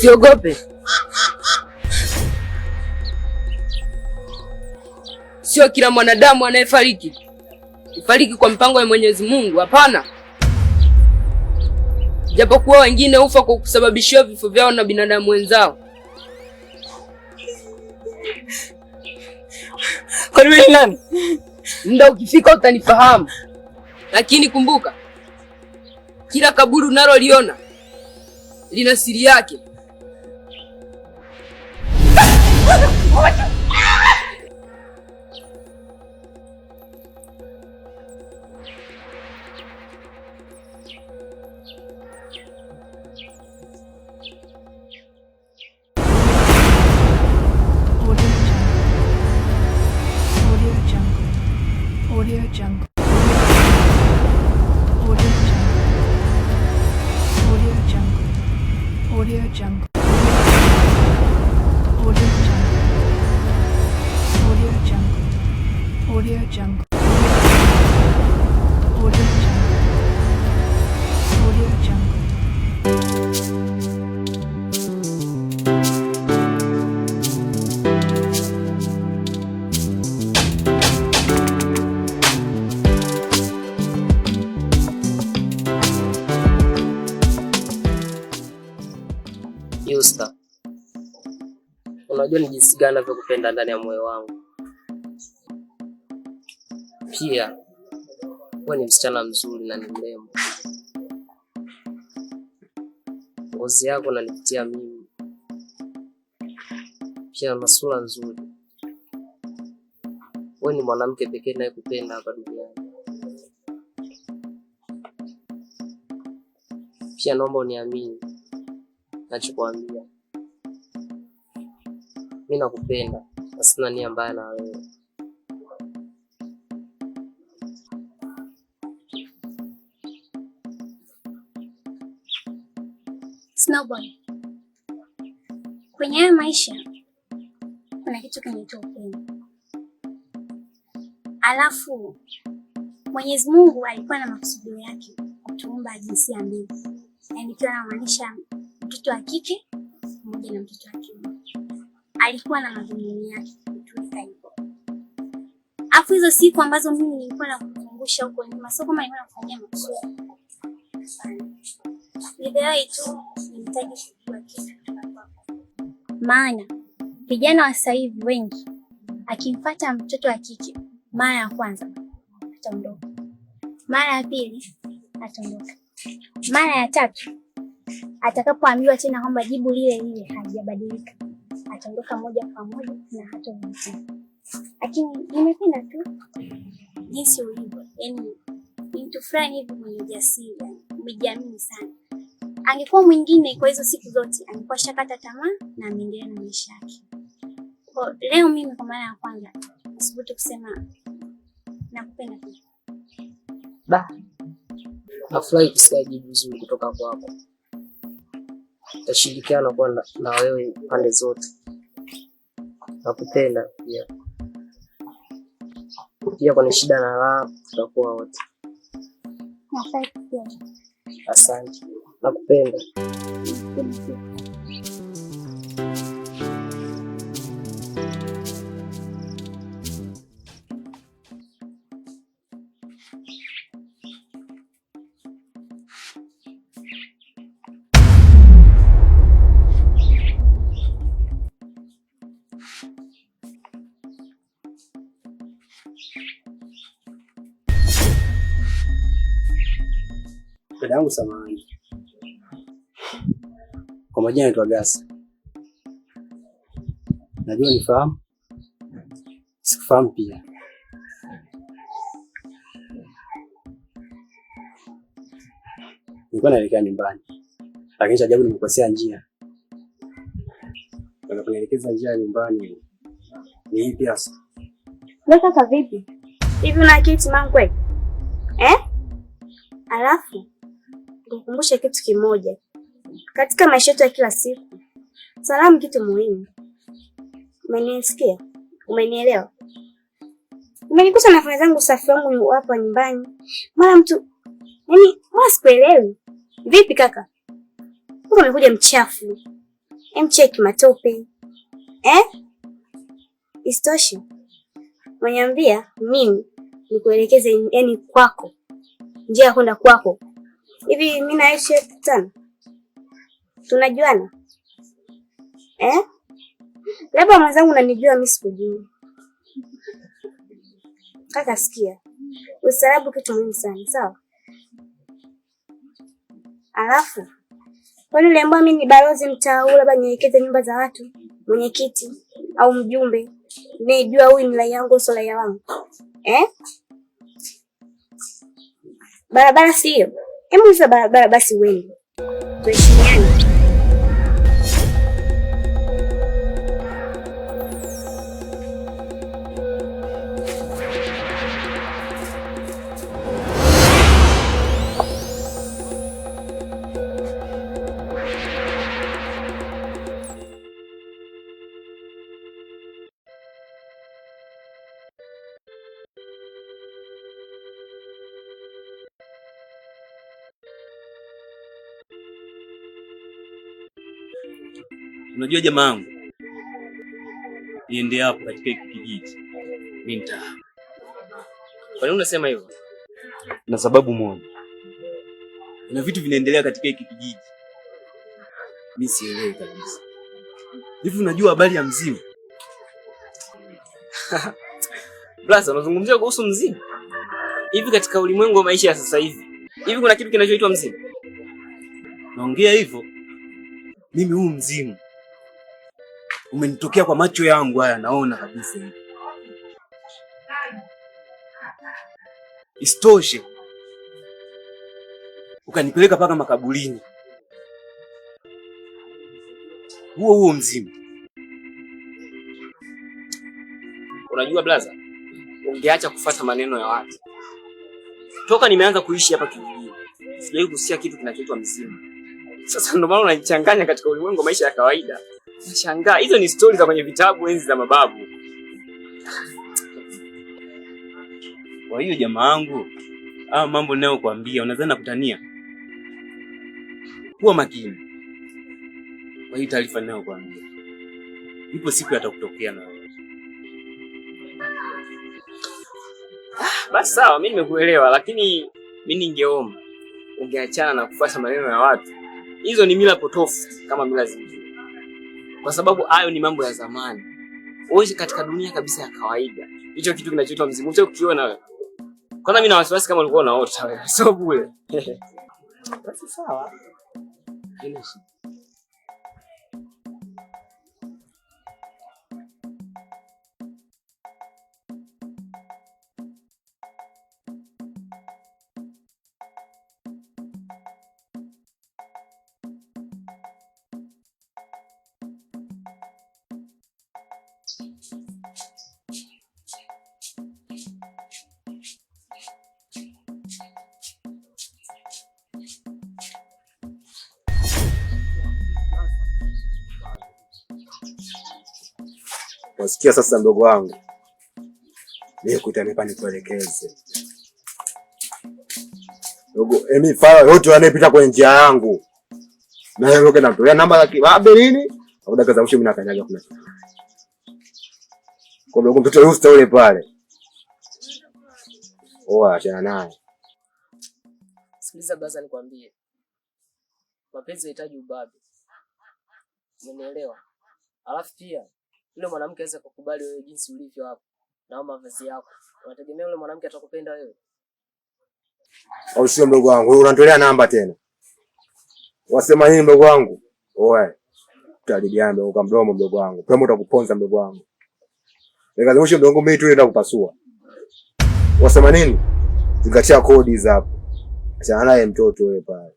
Usiogope. Sio kila mwanadamu anayefariki ufariki kwa mpango wa Mwenyezi Mungu. Hapana, japokuwa wengine hufa kwa kusababishiwa vifo vyao na binadamu wenzao. Kwani wewe ni nani? Muda ukifika utanifahamu, lakini kumbuka, kila kaburi unaloliona lina siri yake. Audio Jungle. Audio Jungle. Audio Jungle. Audio Jungle. Audio Jungle. Audio Jungle. Audio Jungle. Audio Jungle. Audio Jungle. Audio Jungle. Yusta, unajua ni jinsi gani navyokupenda ndani ya moyo wangu. Pia wewe ni msichana mzuri na ni mrembo, ngozi yako inanivutia mimi, pia una sura nzuri. Wewe ni mwanamke pekee ninayekupenda hapa duniani. Pia naomba uniamini nachokuambia, mi nakupenda na sina nia mbaya na wewe. Snowboy, kwenye haya maisha kuna kitu kinaitwa upendo. Alafu Mwenyezi Mungu alikuwa na makusudio yake kutuumba jinsia mbili, yaani ikiwa anamaanisha mtoto wa kike pamoja na mtoto wa kiume. Alikuwa na madhumuni yake kutuweka hivyo. Alafu hizo siku ambazo mimi nilikuwa nakuzungusha huko nyuma, sio kama nilikuwa nakufanyia makusudi. Hapana. Ni the way tu nilihitaji kujua kitu kutoka kwako. Maana vijana wa sasa hivi wengi akimfuata mtoto wa kike mara ya kwanza ataondoka, mara ya pili ataondoka, mara ya tatu atakapoambiwa tena kwamba jibu lile lile halijabadilika ataondoka moja kwa moja na hatarudi tena. Lakini nimependa tu jinsi ulivyo, yaani ni mtu fulani hivi mwenye ujasiri, yani umejiamini sana. Angekuwa mwingine kwa hizo siku zote angekuwa shakata tamaa na ameendelea na maisha yake. Kwa leo mimi kwa mara ya kwanza nathubutu kusema nakupenda pia. Ba, nafurahi kusikia jibu zuri kutoka kwako. Tashirikiana kuwa na wewe pande zote. Nakupenda pia. Pia kwenye shida na raha tutakuwa wote. Nafurahi kusikia. Asante, nakupenda. Nakupenda pia. Dada yangu samahani. Kwa majina naitwa Gasa. Najua nifahamu, sikufahamu pia. Nilikuwa naelekea nyumbani, lakini cha ajabu nimekosea njia. Kunielekeza njia ya nyumbani ni ipi hasa? Wewe kaka vipi? Hivi una akili timamu kweli? Eh? Alafu nikukumbushe kitu kimoja. Katika maisha yetu ya kila siku, salamu kitu muhimu. Umenisikia? Umenielewa? Umenikuta nafanya zangu usafi wangu hapa nyumbani. Mara mtu yaani, mbona sikuelewi? Vipi kaka? Mbona umekuja mchafu? Emcheki matope eh? Isitoshe unaniambia mimi nikuelekeze, yani kwako, njia ya kwenda kwako. Hivi mimi na Aisha tukutana, tunajuana eh? Labda mwenzangu unanijua, mimi sikujui. Kaka sikia, ustaarabu kitu muhimu sana, sawa? Alafu kwani uliambiwa mimi ni balozi mtaa huu, labda nielekeze nyumba za watu, mwenyekiti au mjumbe, nijua huyu ni raia wangu, sio raia wangu eh? Barabara si hiyo? Hebu uliza barabara basi uende, tuheshimiane. Unajua jamaa wangu, niende hapo katika hiki kijiji mimi nita Kwa nini unasema hivyo? na sababu moja, kuna vitu vinaendelea katika hiki kijiji mimi sielewi kabisa. Hivi unajua habari ya mzimu? Blaza, unazungumzia kuhusu mzimu? Hivi katika ulimwengu wa maisha ya sasa hivi, hivi kuna kitu kinachoitwa mzimu? Naongea hivyo mimi, huu mzimu umenitokea kwa macho yangu haya, naona kabisa hivi. Isitoshe ukanipeleka mpaka makaburini, huo huo mzimu. Unajua blaza, ungeacha kufuata maneno ya watu. Toka nimeanza kuishi hapa kijijini, sijawahi kusikia kitu kinachoitwa mzimu. Sasa ndio maana unanichanganya katika ulimwengu wa maisha ya kawaida. Nashangaa, hizo ni stori za kwenye vitabu enzi za mababu. Kwa hiyo jamaa wangu, haya mambo ninayokuambia unadhani nakutania? Kuwa makini kwa hii taarifa ninayokuambia, ipo siku yatakutokea na wewe. Basi sawa, mimi nimekuelewa, lakini mimi ningeomba ungeachana na kufuata maneno ya watu. Hizo ni mila potofu kama mila zingine, kwa sababu hayo ni mambo ya zamani. Wewe katika dunia kabisa ya kawaida, hicho kitu kinachoitwa mzimu ucha ukiona wewe. Kwanza mimi na wasiwasi kama ulikuwa unaota wewe, sio bure. Basi sawa. Haina shida. Wasikia sasa, mdogo wangu, mimi kuita nipa nikuelekeze dogo. Emi fala yote anayepita kwenye njia yangu na yeye namtolea namba za kibabe nini, au dakika za mwisho mimi nakanyaga kuna kwa mdogo mtoto Yusta yule pale. Oa, achana naye. Sikiliza blaza, nikwambie, mapenzi yanahitaji ubabe, umenielewa? Alafu pia yule mwanamke aweze kukubali wewe jinsi ulivyo hapo na mavazi yako, unategemea yule mwanamke atakupenda wewe? Au sio mdogo wangu? Wewe unatolea namba tena. Wasema nini mdogo wangu? Oe. Tutalidiana mdogo kwa mdomo mdogo wangu. Kama utakuponza mdogo wangu. Dakika za mwisho mdogo wangu mimi tu nenda kupasua. Wasema nini? Zingatia kodi za hapo. Achana naye mtoto wewe pale.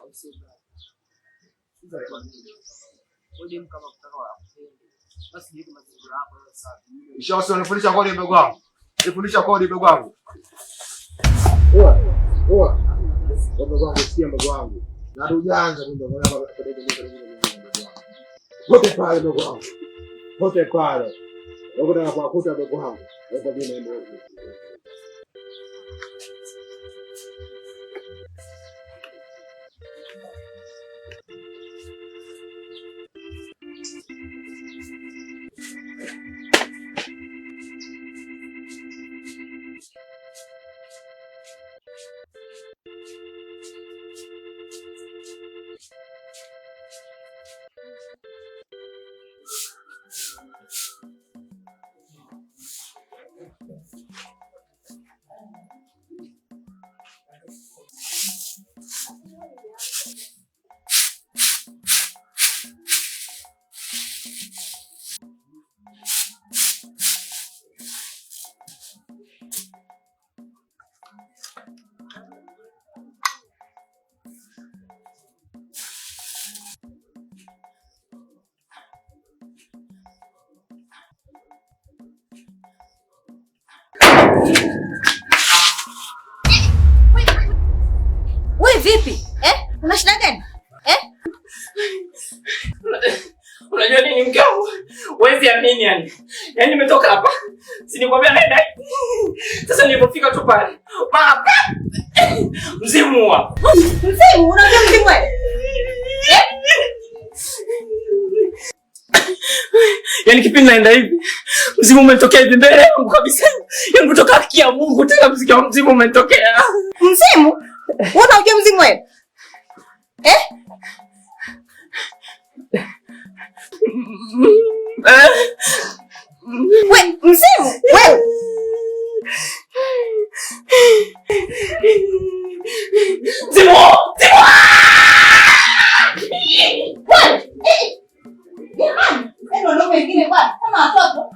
Au sio blaza? Sikiliza nikwambie, wewe demu kama kutaka wakupende, basi jiweke mazingira yako yawe safi. Ishoso nifundisha kodi mdogo wangu. Nifundisha kodi mdogo wangu. Oa, oa. Mdogo wangu sikia mdogo wangu. Na tujanja tu mdogo wangu. Wote pale mdogo wangu. Wote pale. Mdogo na kwa kuta mdogo wangu. Mdogo mimi ndio. Wewe vipi? Eh? Una shida gani? Eh? Unajua nini mke wangu? Huwezi amini yani. Yaani nimetoka hapa. Si nikwambia naenda. Sasa nilipofika tu pale. Mara mzimu wa. Mzimu? Unajua mzimu wewe? Eh? Yaani kipindi naenda hivi, mzimu umetokea hivi mbele yangu kabisa. Yaani kutoka haki ya Mungu tena mzimu wa mzimu umetokea. Mzimu? Wewe unajua mzimu wewe? Eh? We, mzimu wewe. Mzimu! Mzimu! Wewe! Jamani, yaani wanaume wengine bwana kama watoto.